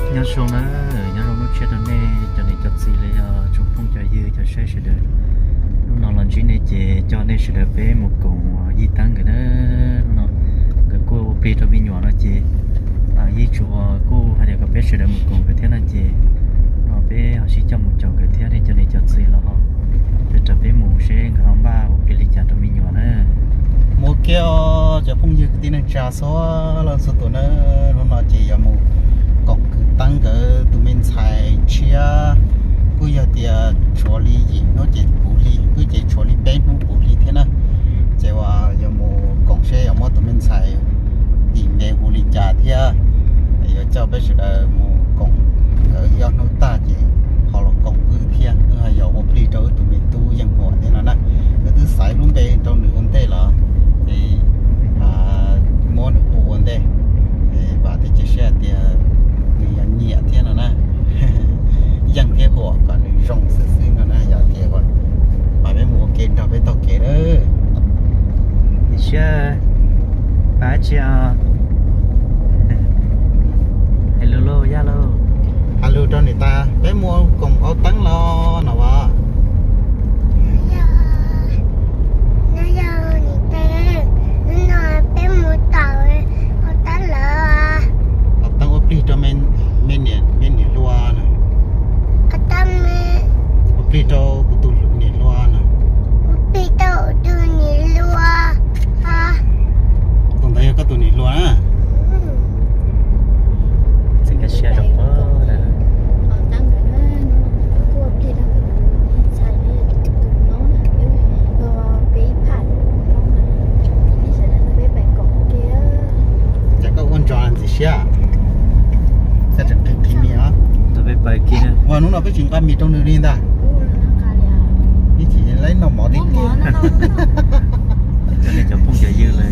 Nyob zoo na, nyob zoo lub tshiab rau nej cov niam cov txiv los yog tsoom phooj cov ywg cov saib sawv daws. Hnub no los ntsib nej ces coj nej sawv daws peb mus koom Yij Teeb nkawd na. Hnub no nkawd kuj ua plig rau me nyuam no ces Yij tsuas kuj hais tias kom peb sawv daws mus koom nkawd thiab no ces no peb ho sib coj mus caum nkawd thiab nej cov niam cov txiv los ho sawv daws peb mus seb nkawd ho npaj ua plig li cas rau me nyuam na. Mus kiag cov phooj ywg kwv tij neej tsa txhua leej txhua tus na, hnub no ces yuav mus koom kwv Teeb nkawd tus me ntxhais tshiab, kuj yog tias tshuav li yim hnub ces puv hli, wb ces tshuav li peb hnub puv hli thiab na. Ces uas yuav mus koom seb yuav muab tus me ntxhais yim me hu li cas thiab. Yuav coj peb sawv daws mus koom nkawd ib ob hnub tag ces ho los koom wb thiab, wb ho yog ua plig rau wb tus me tub Yeej Huam thiab no na. Wb twb xaiv lub npe rau nws ua ntej los es muab nws hu ua ntej, es vam thiab cia siab hais tias nws yuav nyiam thiab no na. Yeej thiab Huam kom nws zoo xwb xwb no na, yog tias ua, mas peb mus ua ke nrog peb taug kev lawm. Cia siab, pab tsi os. Hais lus lauj, Yaj lauj. Hais lus rau niam tais, peb mus koom Au Teeb los no as. Yog, yog niam tais, hnub no peb mus tom Au Teeb lawm. Au Teeb ua plig rau me niam, me niam hluas na. Au Teeb, ua plig rau kuv tus niam hluas na. Ua plig rau kuv tus niam hluas. Tus ntawd yog koj tus niam hluas na. Txawm nkag siab zoo pob na. Cas koj ua ntsos ntxim siab, koj tseem qhib mis os. Ua hnub no peb tsis nqa mis rau nws li ntag. Ib chim laib noj mov tiag tiag.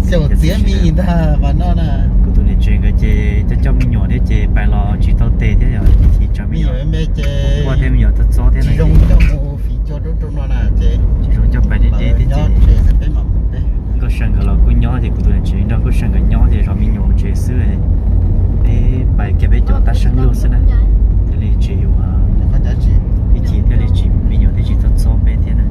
Xyaum txiav mis ntag mas noj na. Kuv tus niam tsev nkawd ces coj coj me nyuam thiab ces pais los tsis tau tes thiab yog ib chim tsam me nyuam me ces ua thiab me nyuam txob txob thiab tsis zoo coj mus fiv cog rau rau no na ces tsis zoo coj pais deb deb thiab ces Nkauj Saj nkawd los kuj nyob ces kuv tus niam tsev nrog Nkauj Saj nkawd nyob ces zov me nyuam tsev xwb. Peb pais kiag peb cov tab seeb luaj xwb na. Thiaj li tsis yuav, ib chim thiaj li tsis me nyuam thiaj tsis txob txob peb thiab na.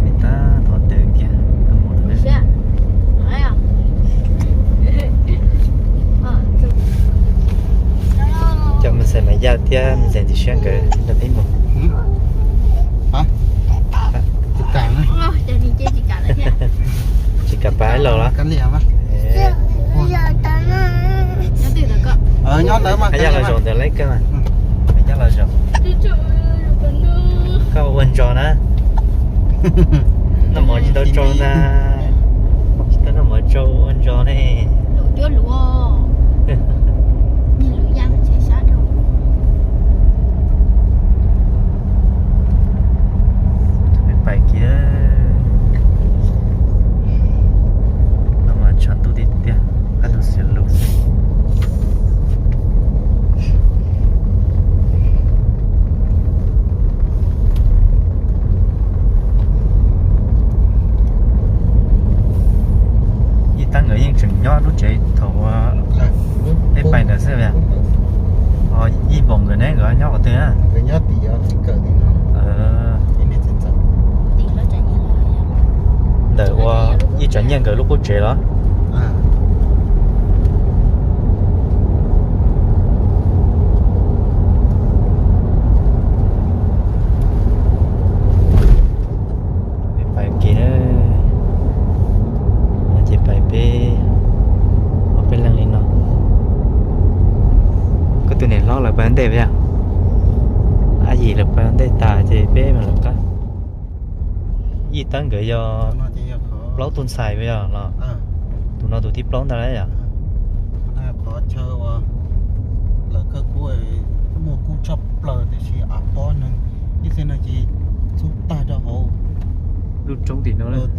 Peb tab tom tawm kiag tuaj mus lawm. Coj me ntxhais Maiv Yaj thiab me ntxhais Ntxim Siab nkawd nrog peb mus. Tsis kam pab los los? Yaj los zaum ntawd lawm koj, Yaj los zaum. Koj ua ntsos na. Noj mov tsis tau tsau ntag. Tsis tau noj mov tsau ua ntsos ne. Peb pais kiag. Noj mov tshav ntuj tiag tiag, qab tus xiav lus xwb. Yij Teeb nkawd yeej tseem nyob lub tsev thaum peb pais ntawd xwb. Yij Npoom nkawd ne, nkawd nyob qhov twg na? Ntawm ua Yij Tsav Nyiaj nkawd lub qub tsev los? Peb pais kiag na, ces pais peb, peb leeg li no. Koj tus niam hlob lawv pais ntej yog? Ab yim lawv pais ntej tas ces peb mam lawv qab. Yij Teeb nkawd yog plaub tug ntxhais yog los? Tus no tus thib plaub ntag lauj yom? Qhov chaw uas lawv khawb kub muaj kub tshaj plaws tiam sis av pob neeg ib txhia no ces txhub tag rau hauv lub roob tim no. Lub roob,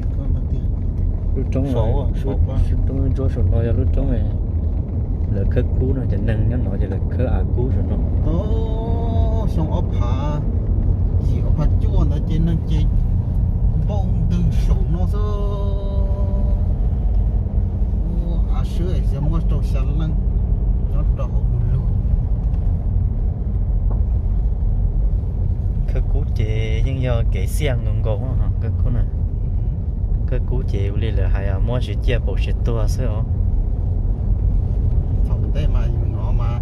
lub roob ntsuab saum no yog lub roob lawv khawb kub no, cov neeg nyob no ces lawv khawb av kub saum no. Xyoo ob phav yim ob phav cuaj ntawd ces neeg ces npau ntws saum no xwb. Av Swb xyov muab rau xya leej nyob rau hauv tus lug. Khawb kub ces yeej yog kev xiaj nkaus nkaus khawb kub na. Khawb kub ces ua li lawv hais muab siav ciaj paum siav tuag xwb os. Thaum ntej mas yus hnov mas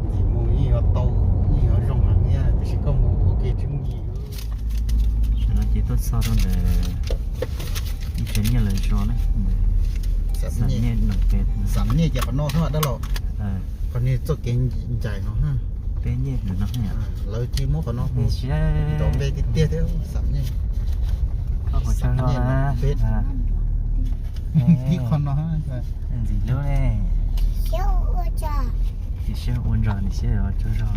ntxim mus yeej yuav tau, yeej yuav zoo heev thiab, tiam sis koj mus ua ke tsis muaj ntsis. Sawv daws ces tuaj txog rau ntawm ib tsev nyiaj lawv zos na, xam nyiaj no pem. Xam nyiaj ces qhov no xwb dab laug. Qhov niag txoj kev ncaim no. Peb nyiaj ntawm no. Lawv cia muab qhov no hu nrov npe tiag tiag thiab xam nyiaj. Koj puas tsaug zog na? Tib qhov no ntxim hlub ne. Ua ntsos nim siab ua tsaug zog.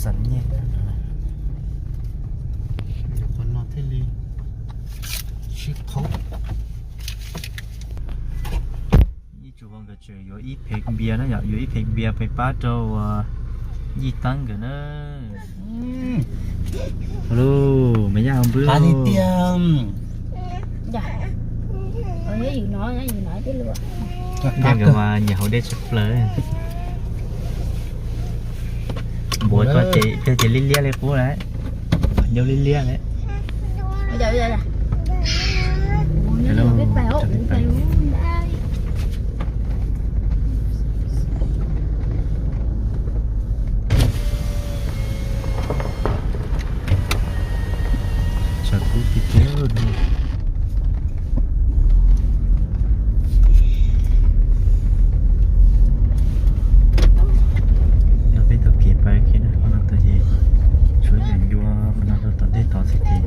Xam nyiaj, qhov no thiaj li sib qhaub. Ib tsoom nkawd tseem yuav ib phev npias na yom, yuav ib phev npias phev pab rau Yij Teeb nkawd na. Lub me yaj hauv npwb tiag. Yaj nkawd mas nyiam haus dej tshaj plaws. Npuav ko ces liab liab li qub lawm. Nyuj liab liab lawm. Tshav kub tiag tiag. Nrog peb taug kev pais kiag na, qhov no tau ces tsuav yeem ncua qhov no rau tom ntej tod xwb ces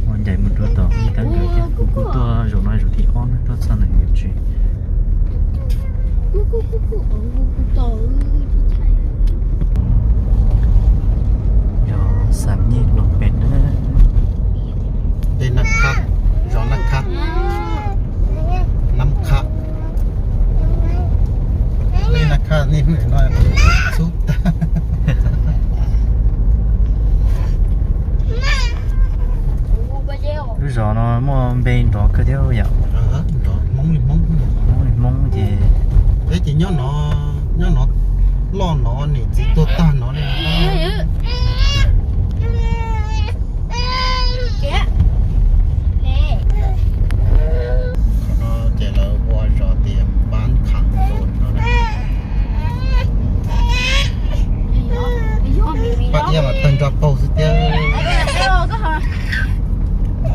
ua ncaim mus rau tom ib tag nkawd thiab. Kuv kuj tuaj zaum no zaum thib ob na, tuaj txog ntawm nkawd tsev. Yog xam nyiaj no pem na. Dej Naj Khab, zos Naj Khab, Nab Khab. Dej Naj Khab nej pheej no xub tag. Lub zos no muaj npe nrov kawg thiab yom. Nrov Hmoob li Hmoob, Hmoob li Hmoob ces. Peb ces nyob no, nyob no loj no, niam txiv tuag tag no li. Qhov no ces lawv ua zos tias Npab Kham Npos no na. Paj Iab mas tawg nra paug xwb thiab.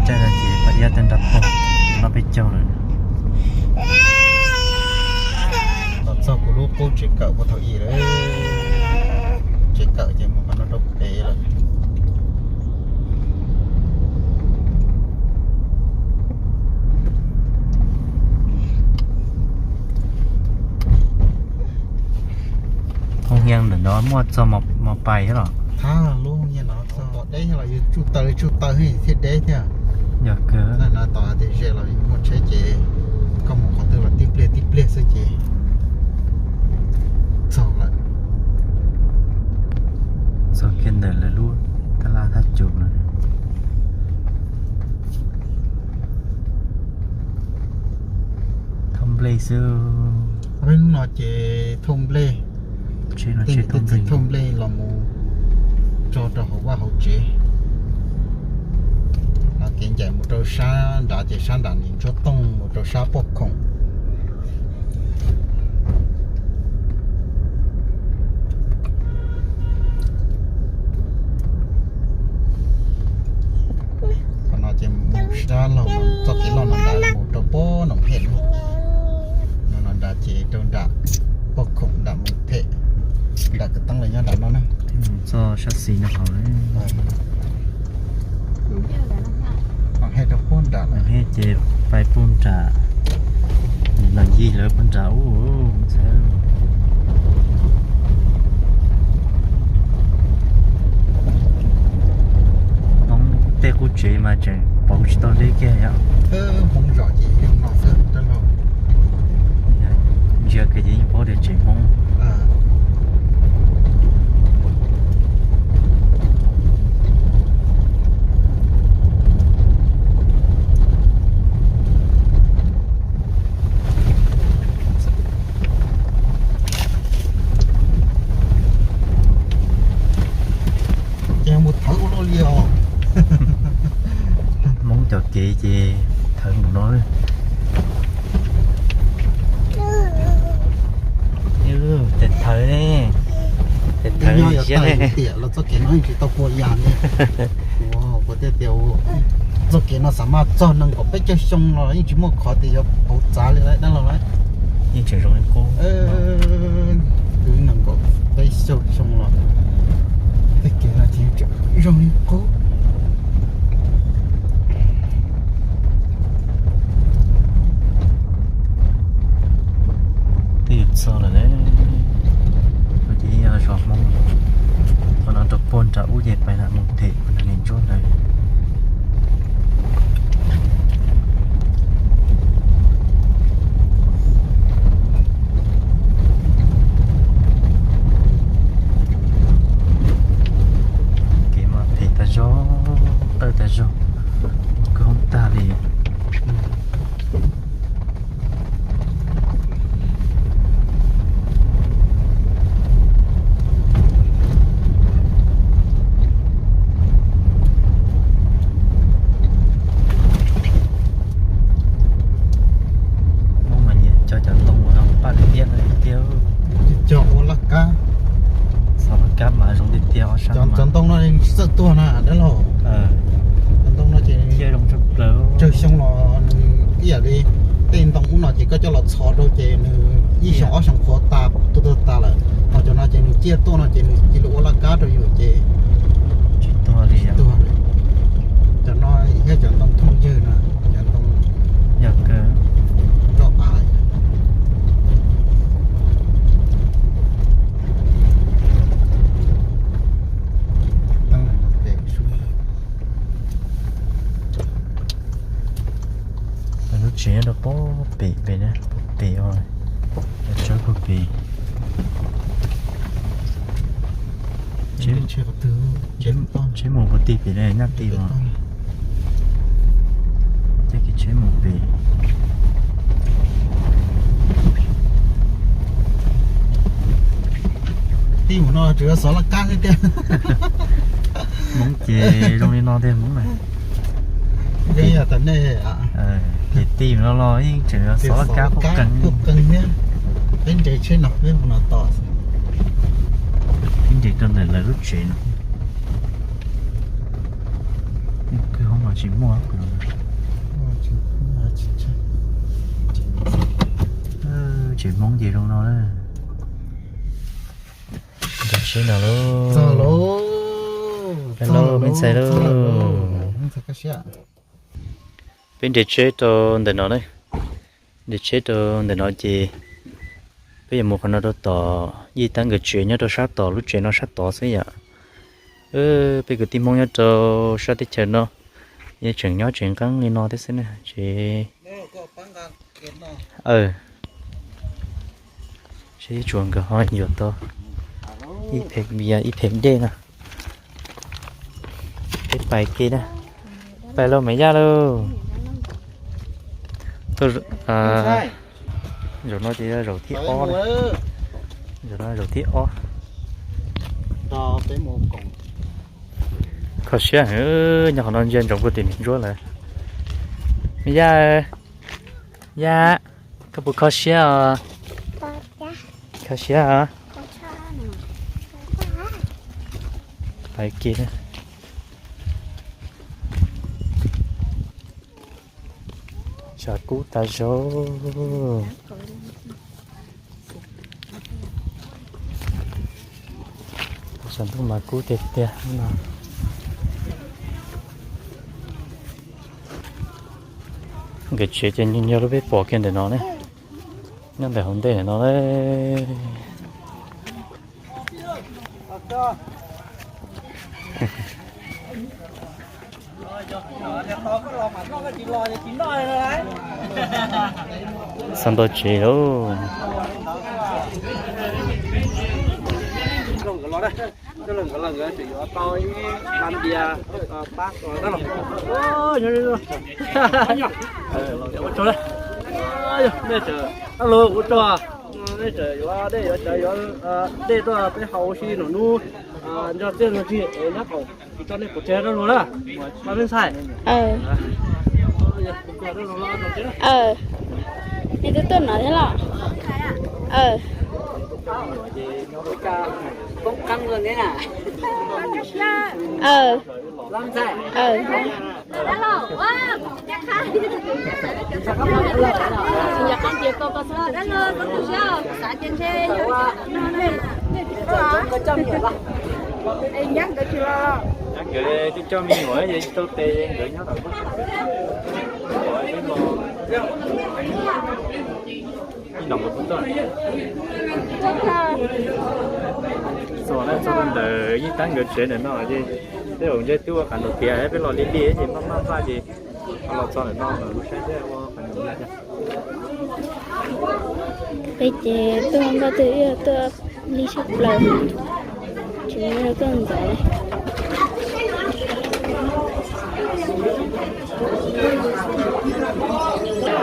Tsaij no ces Paj Iab tawg nra paug, no peb caug lawm. Los txog kuv lub qub tsev kawm puag thaum ub lawm. Tsev kawm ces mus qhov no rau pem lawm. Hoo Hias ntawm no muaj txog mos pais thiab los? Thab lub hoo Hias no txog pom deb los yus tsuj taws tsuj taws thiaj deb thiab. Yog kawg. Ntawm no tos tias ze los yus muaj tsheb ces koj mus qhov twg los tib pliag tib pliag xwb ces txog lawm. Txog kiag ntawm lawv lub tab laj thaj cum no. Thauj nplej xwb. Peb hnub no ces thauj nplej, tsheb no tsheb thauj nplej, thauj nplej los mus tso rau hauv vaj hauv tsev. Los kev ncaim mus rau sab nrad ces sab nrad nim ntsuab tooj mus rau sab poj khoom. Qhov no ces mus sab laug txoj kev loj no nrad mus rau pem Noom Phem no. No no nrad ces rau nram poj khoom nram Moos Phem, nram kwv teeb los nyob nram no na. Txoj sab xis no hauv. Hej rau puag nram lawm. Hej ces pais puag nram, los yig lawv puag nram ub. Hmoob tej qub tsev mas tseem pauv tsis tau deb kiag yom. Hmoob zos ces zoo no xwb. Tiam los txoj kev no yeej tsis tau puas yam li. Ua, kuv thiaj tias txoj kev no xav mas txog nees nkaum peb caug xyoo los yeej tsis muaj qhov tias yuav pauv txav li lawm dab laug lawm. Yeej tseem zoo li qub. Twb nees nkaum peb caug xyoo los tej kev no ces tseem zoo li qub. Twb yuav txog lawm ne, no ces yog zos Hmoob, qhov no rau puag nram ub ces pais nram Moos Them, pais nram Ntsuab ntawd. Kev mas phem tag zog, tawj tag zog, kwv hoob tag li. Hmoob mas nyiam cog cov ntoo no paj tiag tiag. Cog ua laj kab. Xov laj kab mas zoo tiag tiag, ob sab cov ntoo no txawj tuag na dab laug. Cov ntoo no ces tsawg xyoo los nws ib yam li tej ntoo ub no ces koj coj los txhos rau ces nws ib xyoo ob xyoo qhuav tas tuag tuag tas lawm. Ho cov no ces nws ciaj tuaj no ces nws cia li ua laj kab rau yus ces tsis tuag li. Cov no thiab cov ntoo thooj ywg na, cov ntoo yog kawg rau av. Lub tsev rau puag pem pem na, puag pem os, tsawb puag pem. Tsheb mus puag tim pem ne, nyaj tim mas. Tag kis tsheb mus pem. Tim mus no tsuas yog xov laj kab xwb tiag. Hmoob ces zoo li no tiag Hmoob na. Ces tim no los yeej tseem xov laj kab qub qees thiab. Peb nres tsheb no peb mus no tos. Peb nres rau ntawm lawv lub tsev no. Kwv hoob los tsis muaj. Tsev Hmoob ces zoo no. Nres tsheb no lauj. Txog lauj, me ntxhais lauj. Peb nres tsheb rau ntawm no na. Nres tsheb rau ntawm no ces peb yuav mus qhov no rau tom Yij Tab nkawd tsev nyob rau sab tom lub tsev no sab tod xwb yom. Peb kwv tij Hmoob nyob rau sab teb chaws no yeej tseem nyob tseem nqeeb li no thiab xwb na tsev. Seb tsuas nkawd ho yuav tau ib phem vias ib phem dej no. Peb pais ke na. Pais lauj Maiv Yaj lauj. Zaum no ces yog zaum thib ob. Zaum no zaum thib ob. Kho siab heev, nyob qhov no ntsia ntsoov puag tim Ntsuab lawm. Maiv Yaj, Yaj, koj puas kho siab os? Kho siab os. Pais ke na. Tshav kub tas zog. Tshav ntuj mas kub tiag tiag no. Nkawd tsev ces nyob nyob lub peb pom kiag ntawm no ne, nyob ntawm hauv ntej ntawm no lauj. Xa nto tsev lauj. Ua tsaug, nej tseem alo kuv tso, nej tseem yuav dej yuav cawv yuav dej tuaj peb haus ua si nram nub, nco txiaj nco txig es nyob qaum, kuv tso nej pov tseg dab laug na, pab peb ntxhais. Nws twb tuaj no thiab los? Poob qeeb lawm ne na. Aw. Aw. Nkawd coj me nyuam ces tau tes nkawd nyob tom ib no nkawd tub tuaj. Txog na, txog ntawm Yeej Tab nkawd tsev ntawm no ces tej zaum ntshe twb ua qab nus tias peb los li li ces maj maj maj ces los txog ntawm no lub saib thiab ua qab nus. Peb ces tuaj npaj twg ib tuaj li tshaj plaws, tsis muaj tuaj ntxov li.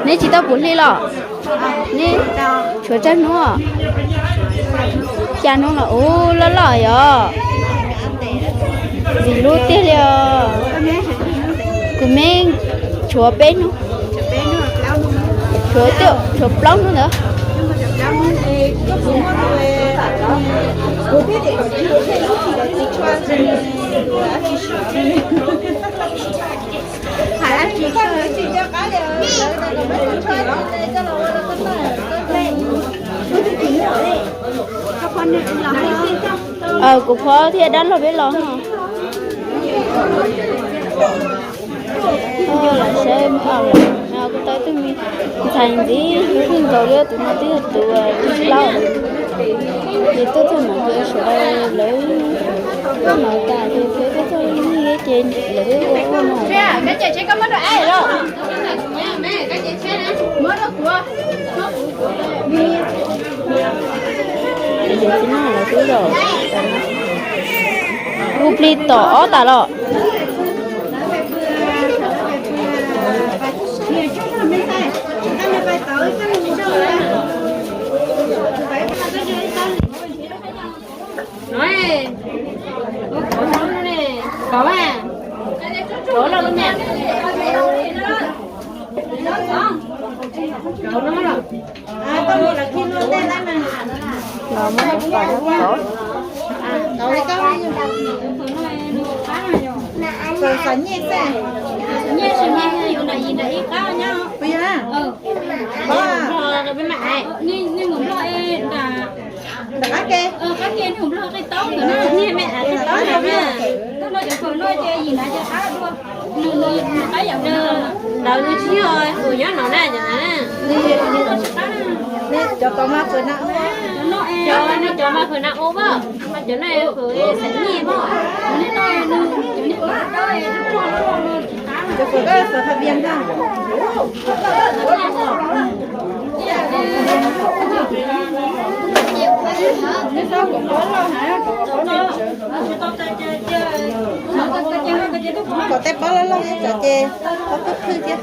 Neb tsis tau puv hli los? Neb tshuav tsawg hnub? Xya hnub los ub, loj loj yog. Ntxim hlub tiag li os. Kuv me tshuav peb hnub, tshuav twb tshuav plaub hnub ntawd. Kuv phob thiab dab laug peb los no. Lam saib kuv tau ib tug me ntxhais ntxiv, hlub kawg nkaus li, tus no twb yog tus plaub. Ces tuaj txog no ces sawv daws lawv tuaj no tas ces peb tuaj txog ces lawv ua ua no. Ces txiv no lawv twb los, hu plig tom ob tas los. Los muab pom nyob tod. Txom txom nyem xwb. Nyiaj tsis muaj, yuav nram yim nram ib qab nyob. Puas yog? Nej mus Nplog es nram qab ke, qab ke nej mus Nplog qij taub ntawd na, nej me qij taub ntawd na. Tuaj no cov phaum no ces yim nrad ces qab dua. Nws qab yam ntawd. Ntawd nws tsis yog tus nyob no na, cov na. Cov tod mas phaum na ua, cov no cov mas phaum na ua, cov no phaum xeem nyij mas. Cov phaum ko xav tha vias ntag. Kom tej pob loj loj tsam ces pob phwj phwj thiab.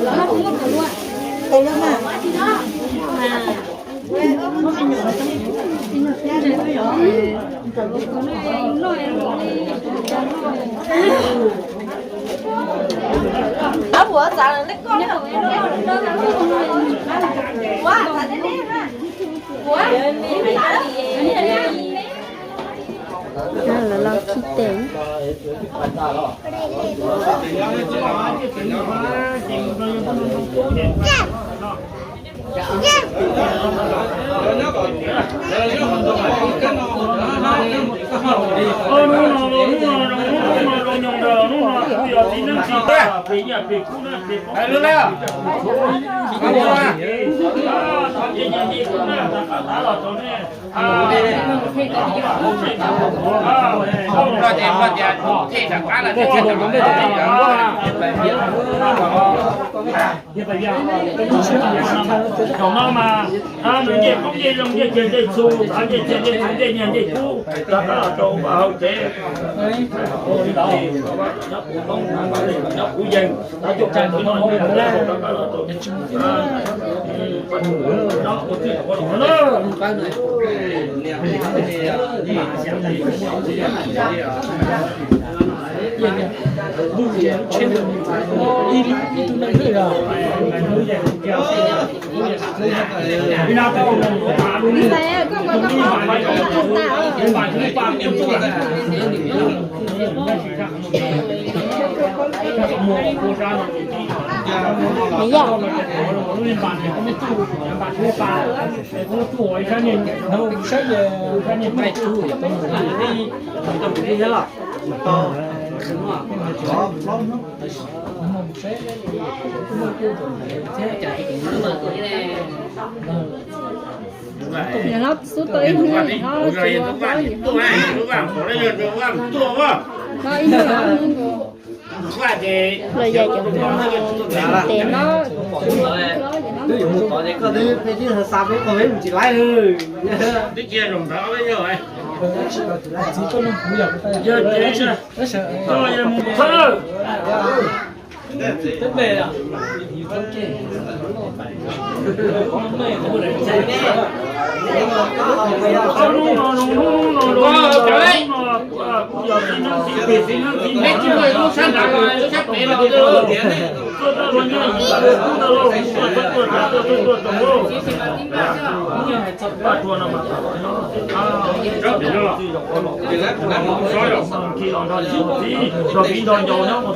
Tau lub mas. Lawv los khi tes. Cov no mas nws ncej qoob ncej zoo ncej ceg ncej txhu, ncej txhu ncej nyiaj ncej kub rov qab los rau hauv tsev. Nyob kuv yees, nyob kuv yees. Nws yog Nws hlob xub tau ib hnub, nws hlob tsis muaj plaub yim hlob, hlob ib hnub hlob hnub nkaus. Los yog cov hlob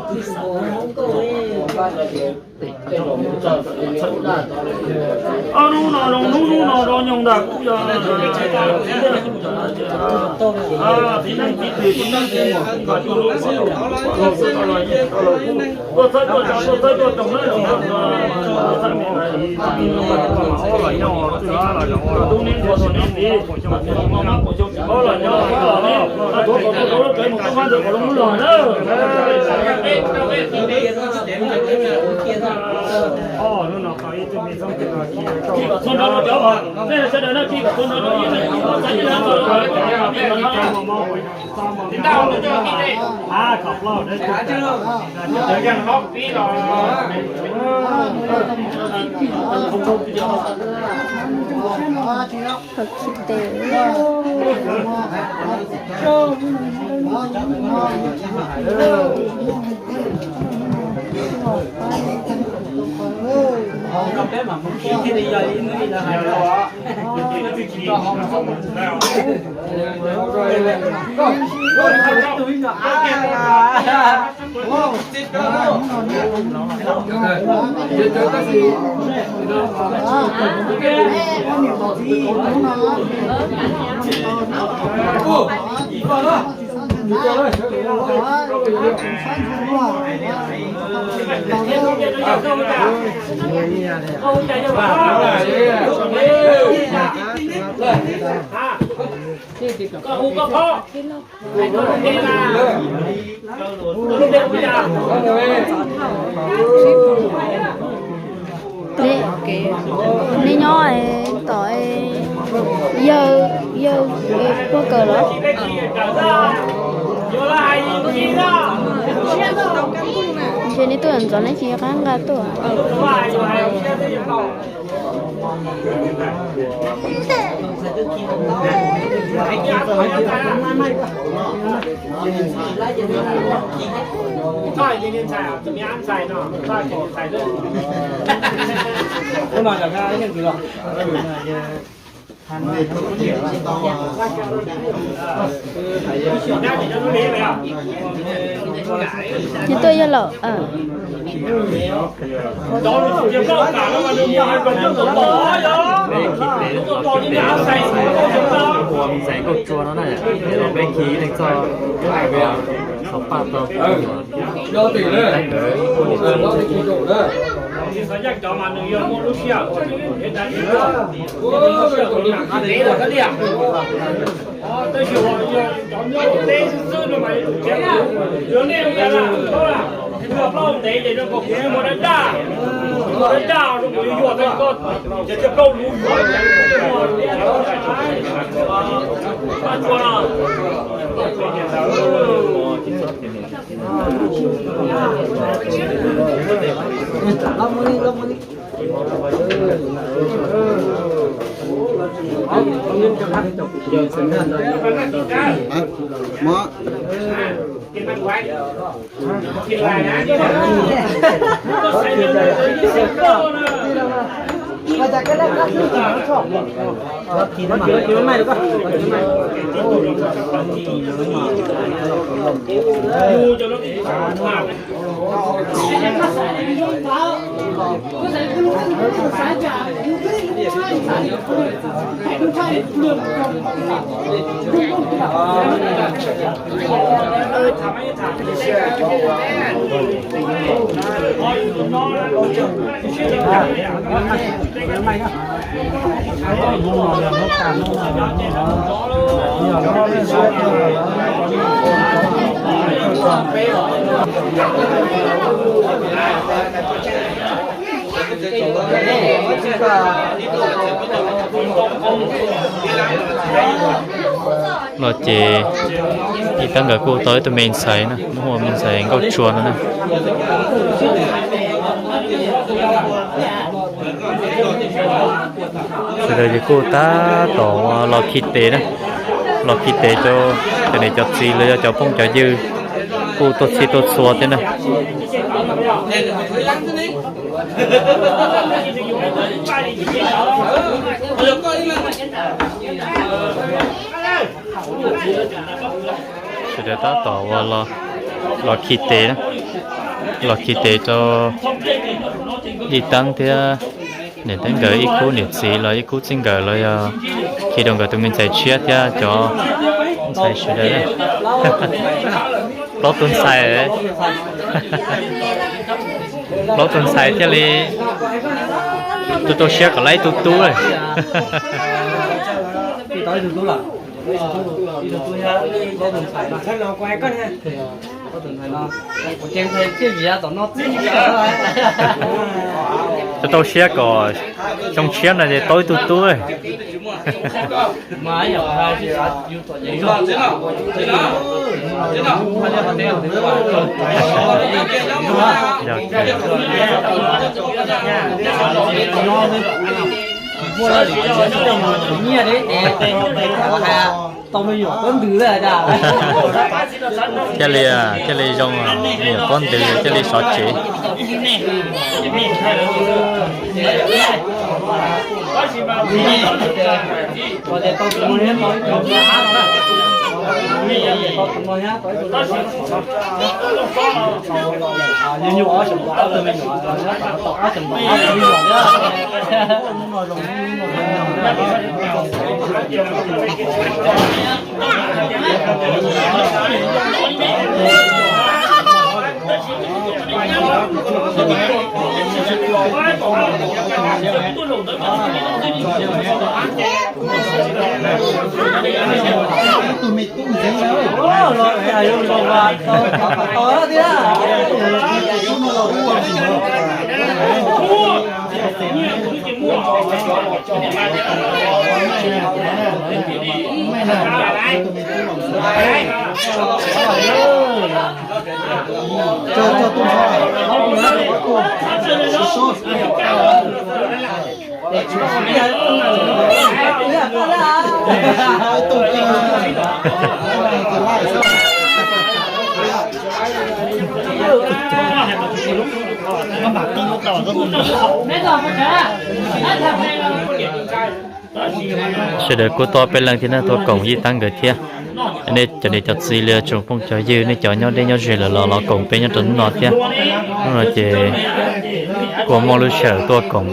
tes no, Ob hnub no zoo hnub, hnub no zoo nyoog ntag kuj yog txiv neej txiv twg txiv neej txiv muam kuj nqa tuaj lub, tuaj txhawb tuaj tsav tuaj txhawb tuaj tsoom na, tuaj txhawb me ntsis, ob los nyob, tub neb ntxhua tub neb ntxiv, xyoo no xyoo tsis paub los nyob, ob los neb, tuav kom tuaj rau lub tsev mus tub fab ntawd kom lub lub los na. Kis kom txhua nrho rau cov, nej sawv daws na, kis kom txhua nrho rau ib txhia, Thaum chiv tes. Nej nyob tom yawg, yawg puag kawg los? Ntshe nej tuaj ntxov nej tsis nco qab nqa tuaj. Nws tuaj yog lawm. Ua me ntxhais nkauj tsua no na, peb khi neeg txog xov paj tau. Tab sis cov nyob ua teb xwb xwb no mas yuav tsum ceev, yuav nej ua plaub ntev ces zoo nkaus kuv yuav muaj dab daj, muaj dab daj zoo nkaus yuav yuag tau koj ces thiaj plaub lub yuav. Paj tsua no. Los ces Yij Tab nkawd kuj tau ib tug me ntxhais na, muab hu ua me ntxhais Nkauj Tsua no na. Sawv daws ces kuj tab tom los khi tes na, los khi tes rau cov niam cov txiv los yog cov phooj cov ywg kuj tuaj txhij tuaj txhua thiab na. Sawv daws tab tom ua los khi tes na, los khi tes rau Yij Tab thiab niam Tab nkawd ib khub niam txiv los ib khub txij nkawm los yog khi rau nkawd tus me ntxhais tshiab thiab cov ntxhais sawv daws. Plaub tug ntxhais, plaub tug ntxhais thiaj li rau rau siab kom lab ib tug tub. Rau rau siab kom xyoo tshiab no ces tau ib tug tub. Thiaj li, thiaj li zoo, me nyuam pob ntws thiaj li sov tsev. Sawv daws kuj tuaj peb leeg thiab na, tuaj koom Yij Tab nkawd thiab. Nej cov niam cov txiv li tsoom phooj cov ywg, nej cov nyob deb nyob ze lawm los los koom peb nyob rau hnub no thiab. Hnub no ces kuj muaj lub sij hawm tuaj koom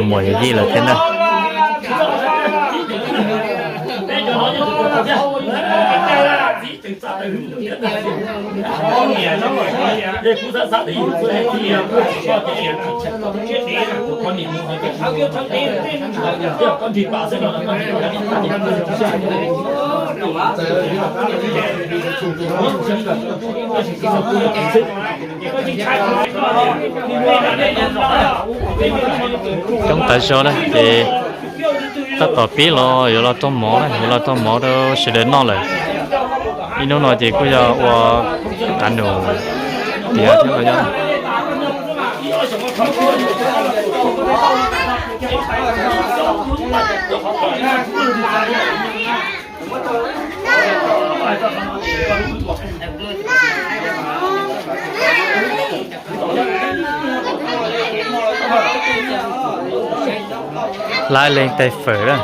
muam yawm yij lawm thiab na. Coob tas zog na ces tab tom pib los yuav los rau mov na, yuav los rau mov rau sawv daws noj lawm. Ib hnub no ces kuj yog ua qav num tiav thiab los yog. Hlab leej tais fawm na.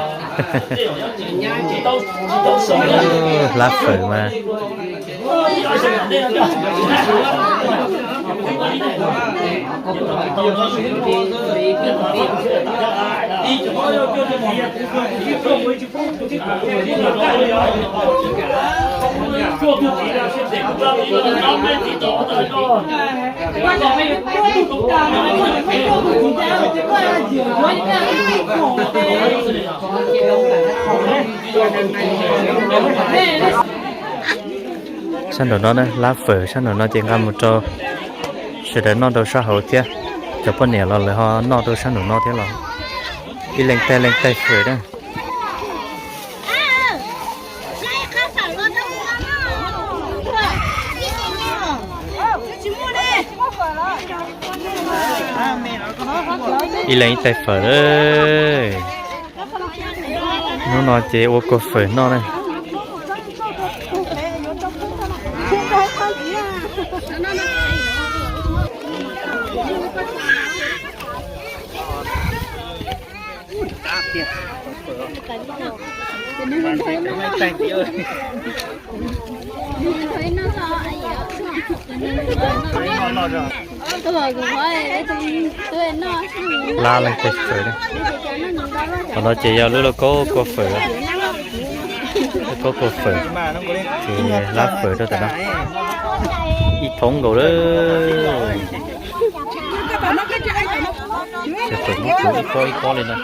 Hlab fawm mas. Sab nraum no na, hlab fawm sab nraum no ces nqa mus rau sawv daws noj rau sab hauv thiab. Cov poj niam los lawv ho noj rau sab nraum no thiab los. Ib leeg tais leej tais fawm na. Ib leeg ib tais fawm. Hnub no ces ua kua fawm noj na. Hlab leej tais fawm. Qhov no ces yog lub lauj kaub kua fawm. Lauj kaub kua fawm. Ces hlab fawm rau tam no. Ib thoob nkaus lawm. Ces fawm muab kuv ib pob ib pob li no.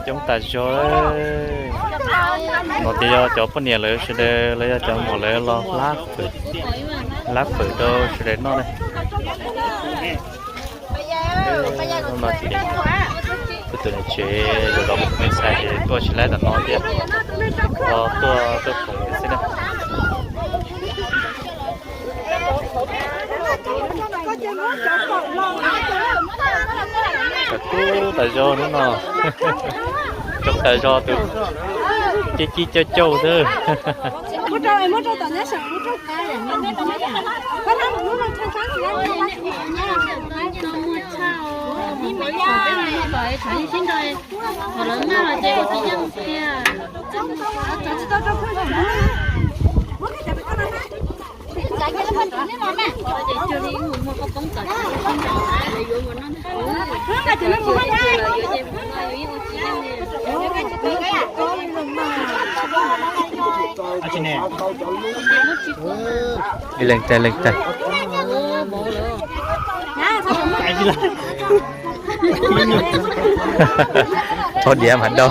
Coob tas zog. No ces yog cov poj niam lawv sawv daws los yog cov muam lawv los hlab fawm rau sawv daws noj na. Kuv tus niam tsev yuav los mus ntxhais ces tuaj tsis laib tom no thiab, ho tuaj tuaj khoom xwb na. Tshav kub tas zog hnub no. Coob tas zog tus cib cib cauj cauj xwb. Ib leeg tais leej tais. Txhob diav mas dau.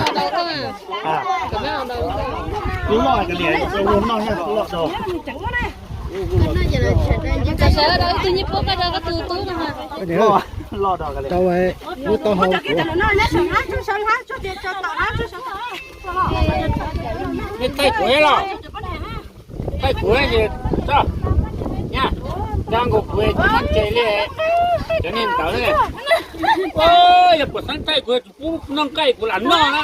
Tau, lub taub hau kuv. Thaij kuv los, thaij kuv es, nyab, tsa nkaus kuv tsis muaj ntses li, cov niag ntawd. Yog puas xeeb thaij kuv tsis pub noj nqaij kuv lam noj na.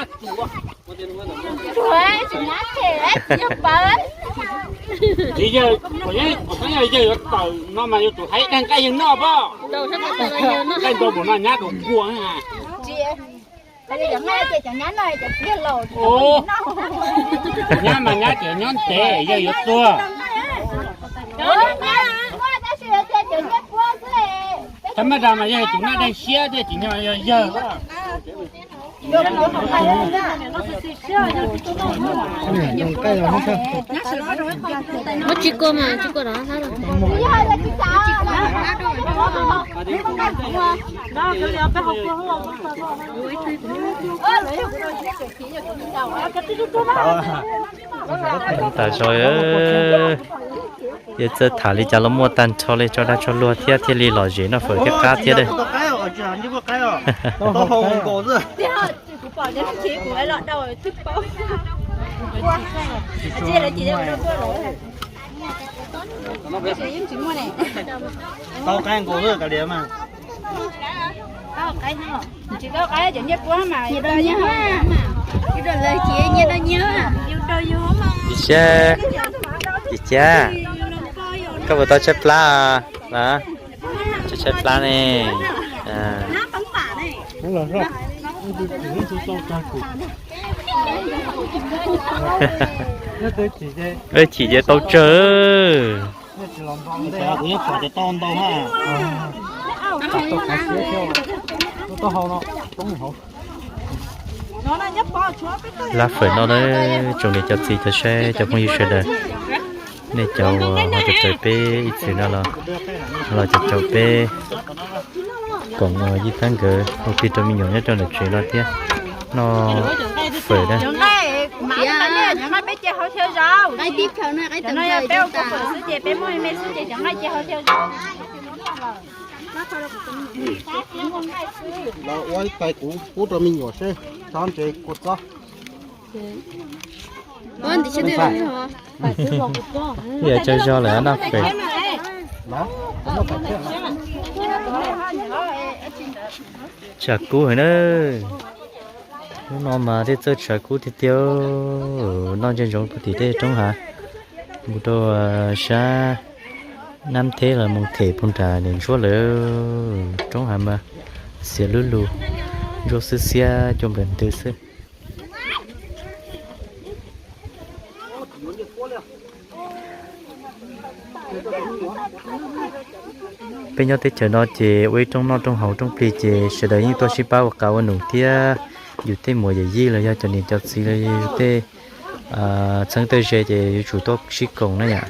Tsis yawg, puas xeeb yog yawg yuav tawm no mas yuav tsum hais daig nqaij yawg noj pob. Nqaij ntau npaum no nyab dua kua. Nyab mas nyab tseem nyob ntev, yawg yuav tuag. Thaum maj dag mas yawg tus naj daig siab thiab, tsis nyob yog yawg. Muab tsis kua mas tsis kua rov qab los. Tas zog, yog txawj tham li cas los muaj tag nrho li, tso dag tso luag thiab thiaj li lom zem noj fawm thiab qab thiab dab. Tsis tau, tsis tau. Koj puas tau tshaib plab los? Tsis tshaib plab ne. Chim ces tau tsawg. Lab fawm no na, tsoom niam cov txiv cov saib cov phooj ywg sawv daws, nej cov uas ho caum caum peb ib txwm no los, los caum caum peb koom yij tab nkawd ua plig rau me nyuam nyob rau ntawm tsev no thiab. Noj fawm na. Los ua ib tais kuv pub rau me nyuam seb tsob ntse kua txob. Yog tsaug zog lawm noj fawm. Tshav kub heev na. Hnub no mas thiaj txawj tshav kub tiag tiag. Noj ntsia ntsoov puag tim tej roob hav, mus rau sab Nab Theb los mus them puag nram Niam Ntsuab lawm. Roob hav mas xiav lub lug, ntsuab xwb xiab cua nplawm ntws xwb. Peb nyob teb chaws no ces ua ib rooj noj rooj haus rooj plig ces sawv daws yeej tuaj sib pab ua qav ua num thiab. Yus tej muam yawm yij los yog cov niam cov txiv los yog yus tej txheeb tej ze ces yuav tsum tuaj sib koom na yom.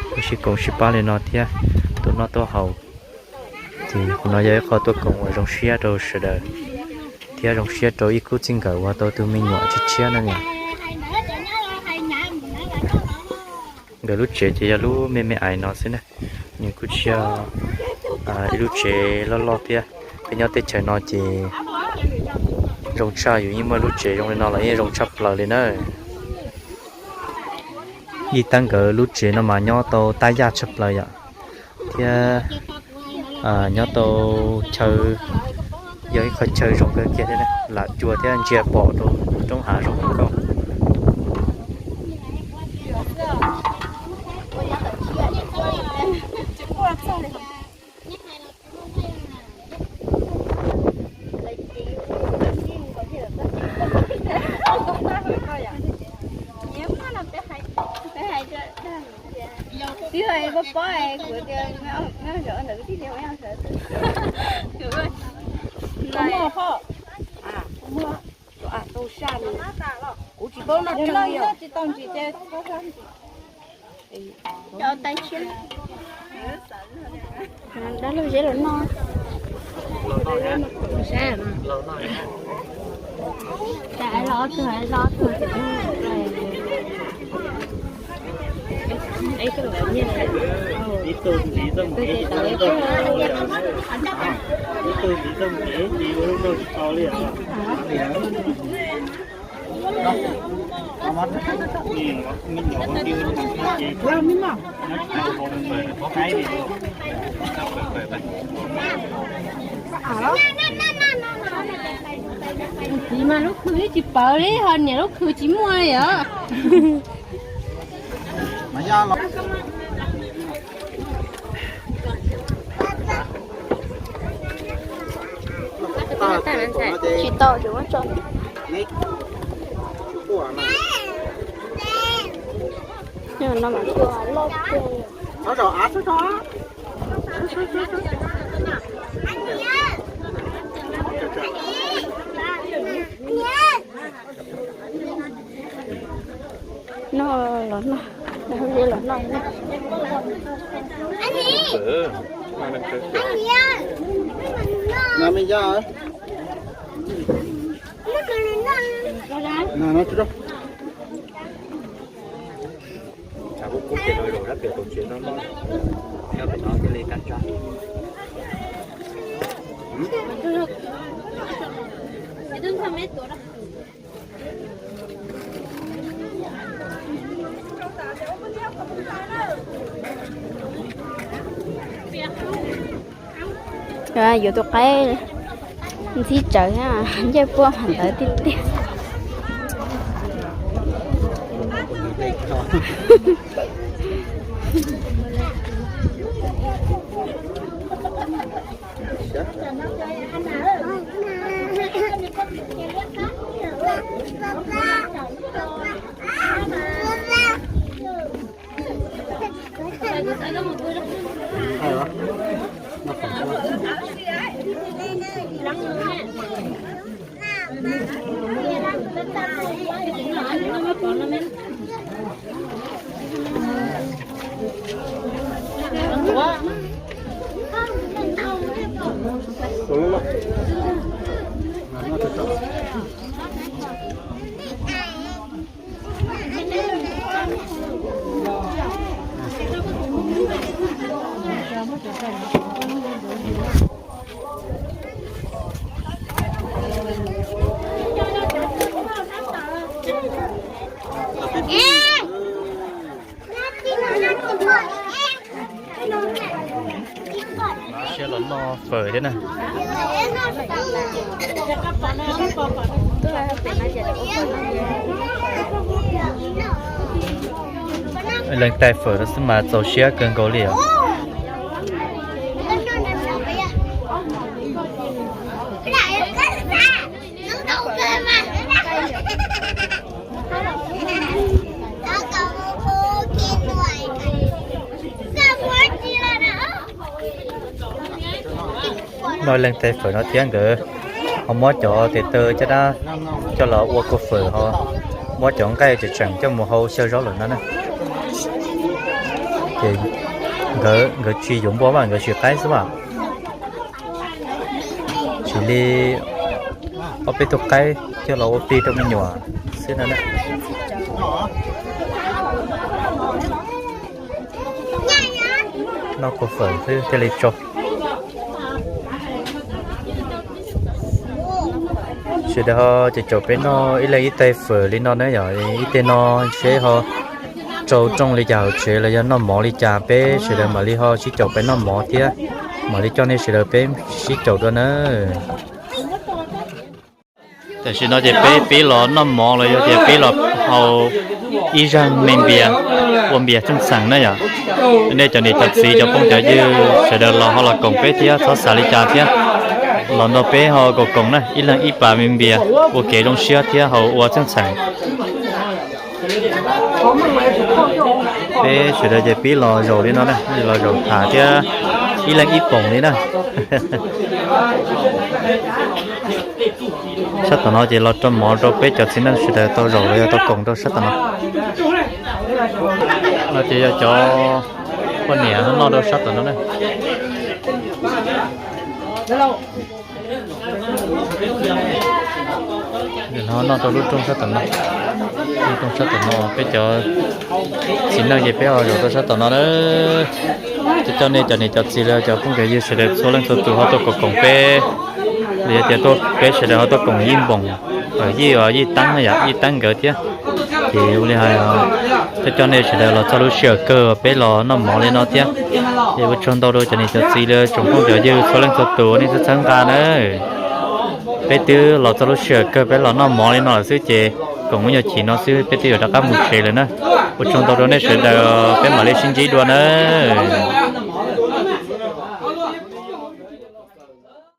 Tuaj sib koom sib pab li no thiab tuaj noj tuaj haus. Ces qhov no yog ib qho tuaj koom uas zoo siab rau sawv daws thiab zoo siab rau ib khub txij nkawm uas tau tus me nyuam tshiab tshiab no. Nkawd lub tsev ces yog lub me me ais no xwb na, nws kuj tsis yog ib lub tsev loj loj thiab. Peb nyob teb chaws no ces zoo tshaj, yus yeej muaj lub tsev zoo li no los yeej zoo tshaj plaws li na. Yij tab nkawd lub tsev no mas nyob tau tab yaj tshaj plaws yom, thiab nyob tau chaw, yog ib qho chaw zoo kawg kiag thiab, lam cua thiab ntsia pom rau roob hav zoo kawg. Twb ho pob pob kuv tias, kuv tsis paub noj tseeg li os. Dab laug zeb los noj. Los ob tug, los ob tug. Ib tug ntxiv txoj hmoov, ib tug ntxiv txoj hmoov, ib tug ntxiv ua lub noj tsis tau li os. Txiv mas lub khw tsis pawv li, ho niam lub khw tsis muaj li os. Tsis tau, tsis muab tso. No mas loj kawg. Noj los noj, noj los noj. Nag me ya. Nag no tsis rau. Tshav kub kub ces no zaum sab pem qaum tsev no, nyob pem no thiaj li tag tsam. Yuav tus qaib ntxhib tsawv thiab ncej puab hais ntawd tiag tiag. Siab los noj fawm thiab na. Leej tais fawm no xwb mas txaus siab kawg nkaus li os. Noj leej tais fawm no thiab nkawd ho muab cov tes taw caj dab coj los ua kua fawm ho muab cov nqaij tseem tseem coj mus hau xyaw zaub lawm no na. Ces nkawd, nkawd tsis yuav npua mas nkawd siv qaib xwb mas. Siv li ob peb tug qaib coj los ua plig rau me nyuam xwb no na. Noj kua fawm xwb thiaj li tsau. Sawv daws ho ces caum peb noj ib leeg ib tais fawm li no na yom, ib tais no seb ho tsau rooj li cas hauv tsev los yog noj mov li cas peb sawv daws mam li ho sib caum peb noj mov thiab mam li coj nej sawv daws peb sib caum dua na. Tam sim no ces peb pib los noj mov los yog tias pib los hau ib zag me npias, ua npias txheej txheem na yom. Nej cov niam cov txiv cov phooj cov ywg sawv daws los ho los koom peb thiab txhob xav li cas thiab. Los nrog peb ho koom koom na, ib leeg ib pas me npias ua kev zoo siab thiab ho ua txheej txheem. Peb sawv daws ces pib los zaum li no na, los zaum tham thiab ib leeg ib poom li na. Sab tom no ces los rau mov rau peb cov txiv neej sawv daws tau zaum los yog tau koom rau sab tom no. No ces yog cov poj niam noj rau sab tom no na. Noj rau lub rooj sab tom no, lub rooj sab tom no peb cov txiv neej ces peb ho zaum rau sab tom no na. Coj nej cov niam cov txiv los cov phooj cov ywg sawv daws txhua leej txhua tus ho tuaj koom koom peb, los yog tias tuaj peb sawv daws ho tuaj koom Yij Npoom, Yij, Yij Teeb na yom, Yij Teeb nkawd thiab. Ces ua li hais, coj coj nej sawv daws los txog lub sij hawm kawg peb los noj mov li no thiab. Ces ua tsaug ntau rau cov niam cov txiv los tsoom phooj cov ywg txhua leej txhua tus nej txhawb txhawb nqa na. Peb twb los txog lub sij hawm kawg peb los noj mov li no lawm xwb ces koom ib nyuag chim no xwb peb twb yuav rov qab mus tsev lawm na. Ua tsaug ntau rau nej sawv daws, peb mam li sib ntsib dua na.